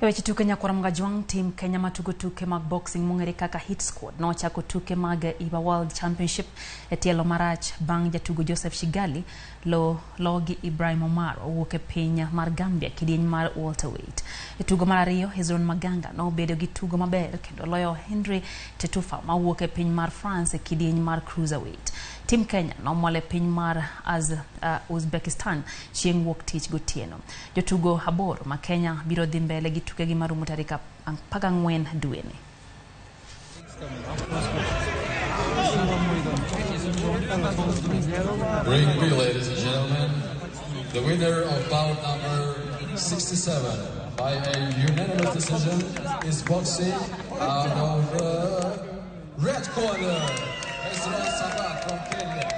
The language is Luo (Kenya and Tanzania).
E weche tuke nyakwar Mgajwang', tim Kenya matugo tuke mag boxing mong'ere kaka Hit Squad nochako tuke mag IBA World Championship e tielo marach bang' jatugo Joseph Shigali lo gi Ibrahim Omar owuok e piny mar Gambia kidieny mar welterweight. E tugo mar ariyo, Hezron Maganga nobedo gi tugo maber kendo loyo Henry Tetufa mawuok e piny mar France e kidieny mar cruiserweight. Tim Kenya nomol e piny mar Uzbekistan chieng' wuok tich gotieno. Jotugo 8 ma Kenya biro dhi mbele gi tukegi marumo tarik 14 dweni. Ring B, ladies and gentlemen, the winner of bout number 67 by a unanimous decision is boxing out of red corner, Hezron Sabat from Kenya.